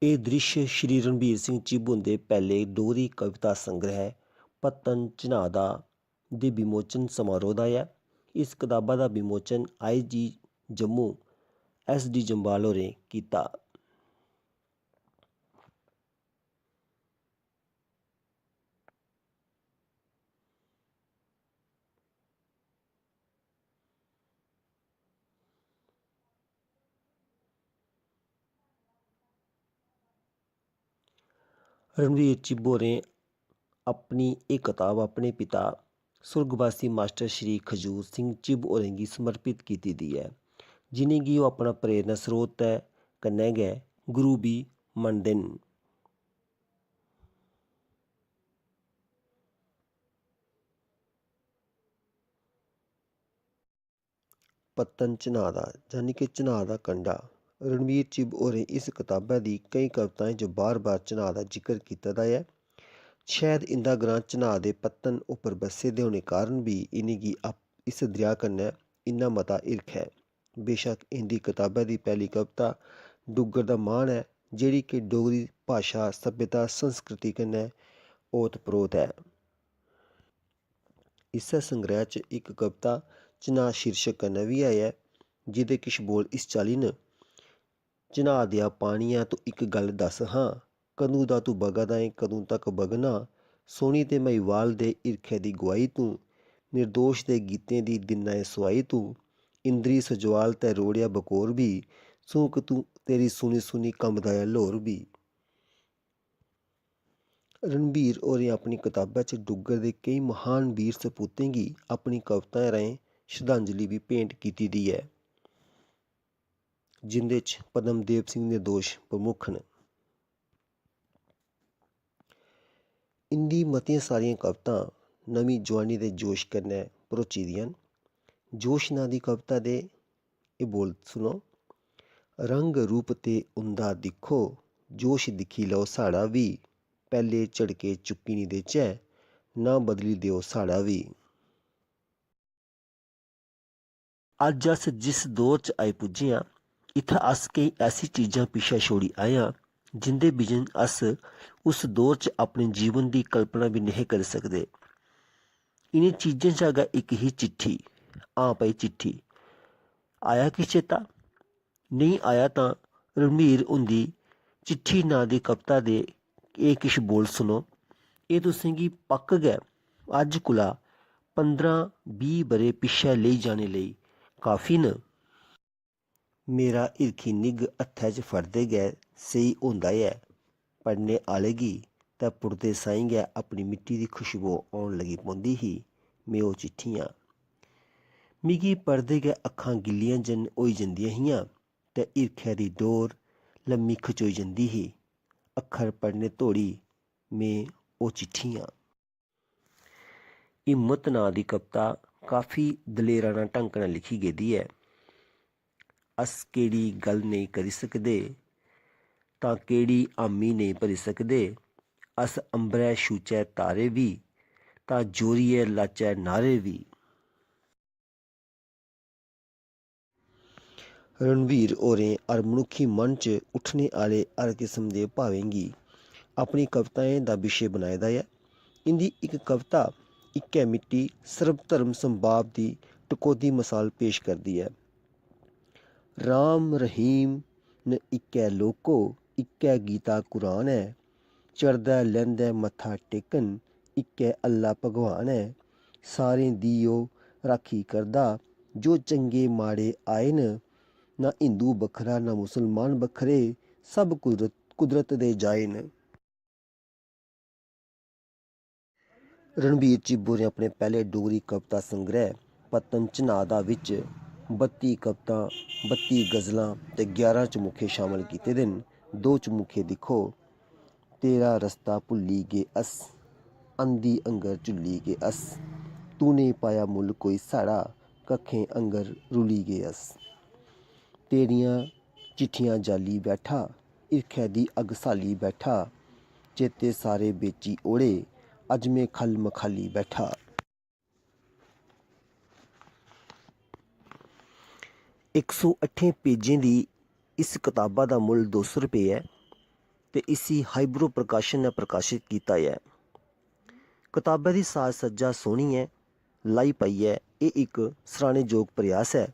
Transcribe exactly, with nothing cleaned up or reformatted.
एह् द्रिश्श श्री रणबीर सिंह चिब हुंदे पैह्ले डोगरी कविता संग्रैह पत्तन चन्हाऽ दा दे विमोचन समारोह दा ऐ। इस कताबा दा विमोचन आई जी जम्मू एस डी जम्वाल होरें कीता। रणवीर चिब होरें अपनी एह् कताब अपने पिता सुर्गवासी मास्टर श्री खजूर सिंह चिब होरें गी समर्पित कीती दी ऐ, जि'नेंगी ओह् अपना प्रेरणा स्रोत ते कन्नै गै गुरु बी मनदे न। पत्तन चन्हाऽ दा, यानी के चन्हाऽ दा कंढा। रणवीर चिब होरें इस कताबै दी केईं कविताएं च बार-बार चन्हाऽ दा जिकर कीते दा ऐ। शायद इं'दा ग्रांऽ चन्हाऽ दे पत्तन उप्पर बस्से दे होने कारण बी इ'नेंगी अप-, इस दरेआ कन्नै इन्ना मता हिरख ऐ। बेशक्क इं'दी कताबै दी पैह्ली कविता डुग्गर दा म्हान ऐ, जेह्ड़ी के डोगरी भाशा, सभ्यता, संस्कृति कन्नै ओत-प्रोत ऐ। इस्सै संग्रैह च इक कविता चन्हाऽ शीर्शक कन्नै बी ऐ, जेह्दे किश बोल इस चाल्ली न। चन्हाऽ देआ पानिया, तूं इक गल्ल दस्स हां, कदूं दा तूं बगा दा ऐं, कदूं तक बगना? सोह्नी ते म्हेवाल दे हिरखै दी गुआही तूं, निर्दोश दे गीतें दी दिन्ना ऐं सुआही तूं। इंद्री सजोआल ते रोड़ेआ बकोर बी, सूंक तूं, तेरी सुनी सुनी कंबदा ऐ ल्हौर बी। रणबीर होरें अपनी कताबै च डुग्गर दे केईं म्हान वीर सपूतें गी अपनी कविताएं राहें श्रद्धांजलि बी भेंट कीती दी ऐ, जिं'दे च पद्मदेव सिंह निर्दोश प्रमुख न। इं'दी मतियां सारियां कवितां नमीं जुआनी दे जोश कन्नै भरोची दियां न। जोश नांऽ दी कविता दे एह् बोल सुनो। रंग रूप ते उं'दा दिक्खो, जोश दिक्खी लैओ साढ़ा बी। पैह्ले झड़के चुक्की निं देचै, नांऽ बदली देओ साढ़ा बी। अज्ज अस जिस दौर च आई पुज्जे आं, इत्थै अस केईं ऐसी चीजां पिच्छें छोड़ी आए आं, जिं'दे बिजन अस उस दौर च अपने जीवन दी कल्पना बी नेहे करी सकदे। इ'नें चीजें चा गै इक ही चिट्ठी। हां भाई, चिट्ठी। आया किश चेता? नेईं आया तां रणबीर हुंदी चिट्ठी नांऽ दी कविता दे एह् किश बोल सुनो। एह् तुसें गी पक्क गै अज्ज कोला पंदरां बीह् ब'रे पिच्छै लेई जाने लेई काफी न। मेरा हिरखी निग्घ हत्थै च फड़दे गै सेही होंदा ऐ, पढ़ने आह्ले गी ते पुड़दे साहीं गै अपनी मिट्टी दी खुशबू औन लगी पौंदी ही। में ओह् चिट्ठियां। मिगी पढ़दे गै अक्खां गिल्लियां जन होई जंदियां हियां ते हिरखै दी डोर लम्मी खचोई जंदी ही। अक्खर पढ़ने धोड़ी में ओह् चिट्ठियां। हिम्मत नांऽ दी कविता काफी दलेराना ढंग कन्नै लिखी गेदी ऐ। अस केह्ड़ी गल्ल नेईं करी सकदे, तां केह्ड़ी हामी नेईं भरी सकदे। अस अंबरै छूचै तारे बी, तां जोरियै लाचै नारे बी। रणवीर होरें हर मनुक्खी मन च उट्ठने आह्ले हर किस्म दे भावें गी अपनी कविताएं दा विशे बनाए दा ऐ। इं'दी इक कविता इक्कै मिट्टी सर्व धर्म संभाव दी टकोह्दी मसाल पेश करदी ऐ। राम रहीम न इक्कै लोको, इक्कै गीता कुरान ऐ। चढ़दै लैंह्दै मत्था टेकन, इक्कै अल्लाह भगवान ऐ। सारें दी ओह् राक्खी करदा, जो चंगे माड़े आए न। ना हिंदू बक्खरा, ना मुसलमान बक्खरे, सब कुदरत, कुदरत दे जाए न। रणबीर चिब होरें अपने पैह्ले डोगरी कविता संग्रैह पत्तन चन्हाऽ दा बिच्च बत्ती कवितां, बत्ती गजलां ते ग्यारां चमुखे शामल कीते दे न। दो चमुखे दिक्खो, तेरा रस्ता भुल्ली गे अस, अंधी अंगर झुल्ली गे अस। तूं नेईं पाया मुल्ल कोई साढ़ा, कक्खें अंगर रुली गे अस। तेरियां चिट्ठियां जाली बैठा, हिरखै दी अग्ग स्हाली बैठा। चेते सारे बेची ओड़े, अज्ज में ख'ल्ल मखाली बैठा। इक सौ अट्ठें पेजें दी इस कताबा दा मुल्ल दो सौ रपेऽ ऐ। ते इसी हाईब्रो प्रकाशन ने प्रकाशत कीता ऐ। कताबै दी साज सज्जा सोह्नी ऐ, लाई पाइयै एह् इक सराह्नेजोग प्रयास ऐ।